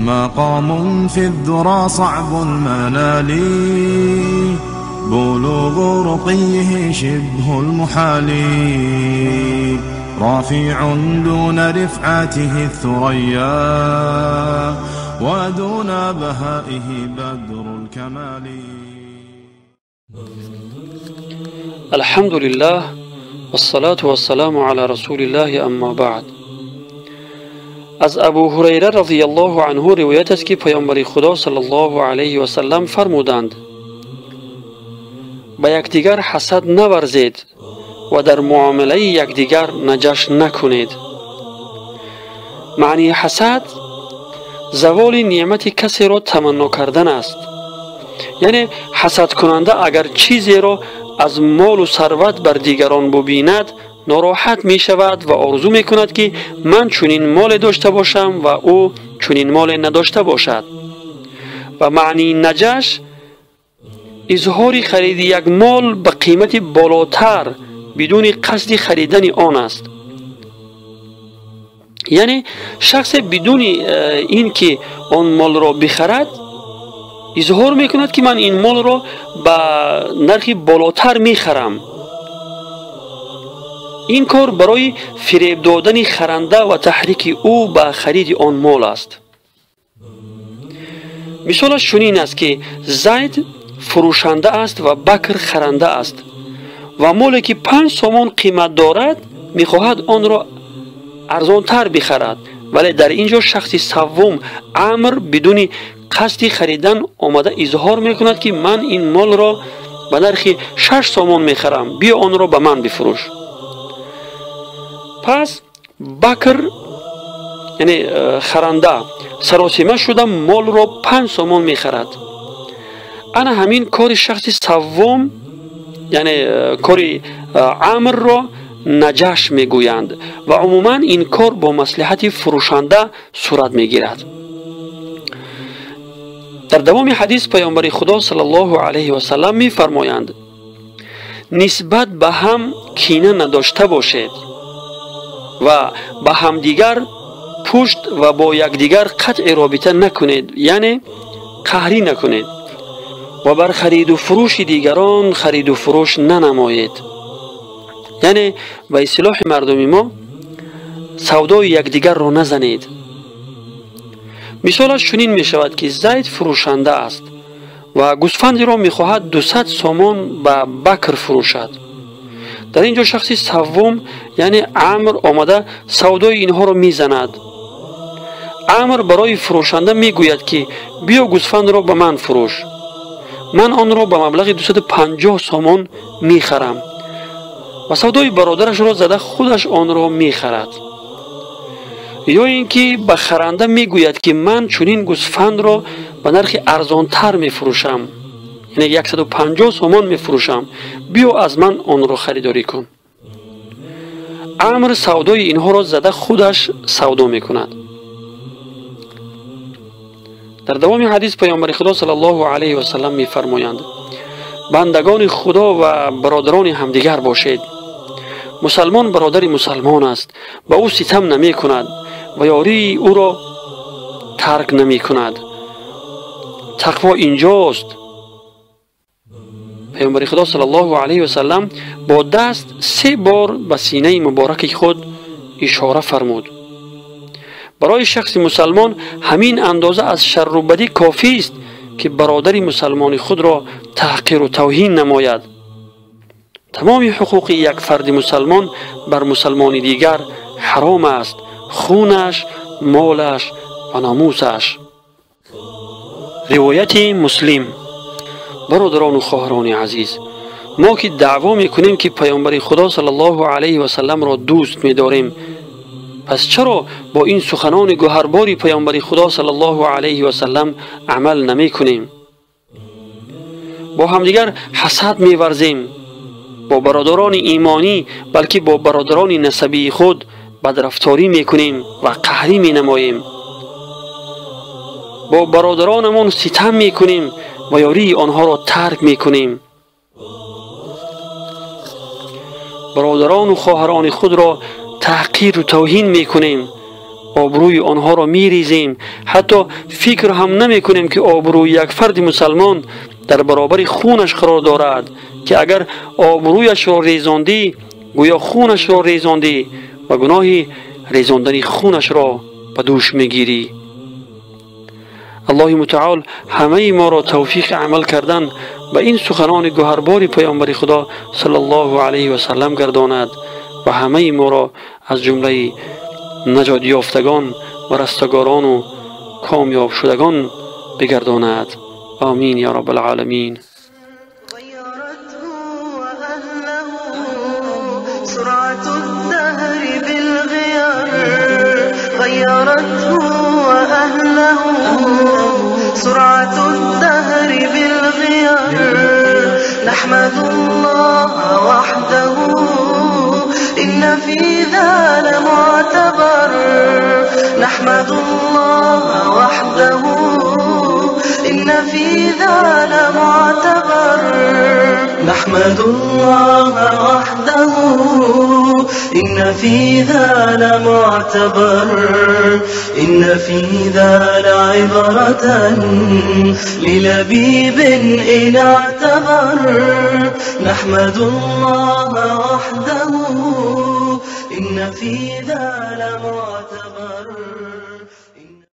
مقام في الذرى صعب المنال، بلوغ رقيه شبه المحال، رافع دون رفعته الثريا، ودون بهائه بدر الكمال. الحمد لله والصلاة والسلام على رسول الله، اما بعد. از ابو هریره رضی الله عنه روایت است که پیامبر خدا صلی الله علیه و سلم فرمودند: به یکدیگر حسد نورزید و در معامله یکدیگر نجش نکنید. معنی حسد زوال نعمت کسی را تمنا کردن است. یعنی حسد کننده اگر چیزی را از مال و ثروت بر دیگران ببیند ناراحت می شود و آرزو می کند که من چنین مال داشته باشم و او چنین مال نداشته باشد. و معنی نجش اظهار خرید یک مال به قیمت بالاتر بدون قصد خریدن آن است. یعنی شخص بدون این که آن مال را بخرد اظهار می کند که من این مال را به نرخ بالاتر می خرم. این کار برای فریب دادن خرنده و تحریک او به خرید آن مال است. مثالش چنین است که زید فروشنده است و بکر خرنده است و مالی که 5 سومان قیمت دارد میخواهد آن را ارزانتر بخرد، ولی در اینجا شخص سوم امر بدون قصد خریدن آمده اظهار میکند که من این مال را به نرخ 6 سومان میخرم، بیا آن را به من بفروش. پس بکر یعنی خرنده سراسیمه شده مال را 5 سومان میخرد. انا همین کار شخص سوم یعنی کار امر را نجش میگویند و عموما این کار با مصلحت فروشنده صورت میگیرد. در دوام حدیث پیامبر خدا صلی الله علیه و سلم میفرمایند: نسبت به هم کینه نداشته باشید و به همدیگر پشت و با یکدیگر قطع رابطه نکنید، یعنی قهری نکنید، و بر خرید و فروش دیگران خرید و فروش ننمایید. یعنی به اصطلاح مردمی ما سودای یکدیگر را نزنید. مثالش چنین می شود که زید فروشنده است و گوسفندی را می خواهد 200 سومان به بکر فروشد. در اینجا شخص سوم یعنی عمر آمده سودای اینها را می زند. عمر برای فروشنده می گوید که بیا گوسفند را به من فروش، من آن را به مبلغ 250 سومان می خرم، و سودای برادرش را زده خودش آن را می خرد. یا اینکه به خرنده می گوید که من چنین گوسفند را به نرخ ارزانتر می فروشم، یعنی 150 سومان می فروشم، بیا از من آن را خریداری کن. امر سودای اینها را زده خودش سودا می کند. در دوام حدیث پیامبر خدا صلی الله علیه و سلم می فرمایند: بندگان خدا و برادران همدیگر باشید. مسلمان برادر مسلمان است، به او ستم نمی کند و یاری او را ترک نمی کند. تقوا اینجاست. پیامبر خدا صلی الله علیه و سلم با دست 3 بار به سینه مبارک خود اشاره فرمود. برای شخص مسلمان همین اندازه از شر و بدی کافی است که برادر مسلمان خود را تحقیر و توهین نماید. تمام حقوق یک فرد مسلمان بر مسلمان دیگر حرام است: خونش، مالش و ناموسش. روایت مسلم. برادران و خواهران عزیز، ما که دعوا میکنیم که پیامبر خدا صلی الله علیه و سلم را دوست میداریم، پس چرا با این سخنان گوهرباری پیامبر خدا صلی الله علیه و سلم عمل نمی کنیم؟ با همدیگر حسد میورزیم، با برادران ایمانی بلکه با برادران نسبی خود بدرفتاری میکنیم و قهری مینماییم، با برادرانمان ستم میکنیم و یاری آنها را ترک میکنیم، برادران و خواهران خود را تحقیر و توهین میکنیم، Обрӯи онҳоро мерезем, ҳатто фикр ҳам намекунем, ки обрӯи як фарди мусалмон дар баробари хунаш қарор дорад, ки агар обрӯяшро резондӣ, гӯё хунашро резондӣ ва гуноҳи резондани хунашро ба дӯш мегирӣ. Аллоҳи мутаол ҳамаи моро тавфиқи амал кардан ба ин суханони гӯҳарбори паёмбари Худо саллаллоҳу алайҳи васаллам гардонад ва ҳамаи моро аз ҷумлаи наҷотёфтагон ва растагорону комёбшудагон бигардонад. Омин ё раббалъоламин. غيرته وأهله سرعة الدهر بالغير. نحمد الله وحده إن في ذا لمعتبر. نحمد الله وحده إن في ذا لمعتبر. نحمد الله وحده إن في ذا لمعتبر. إن في ذا لعبرة للبيب إن اعتبر. نحمد الله وحده إن في ذا لمعتبر.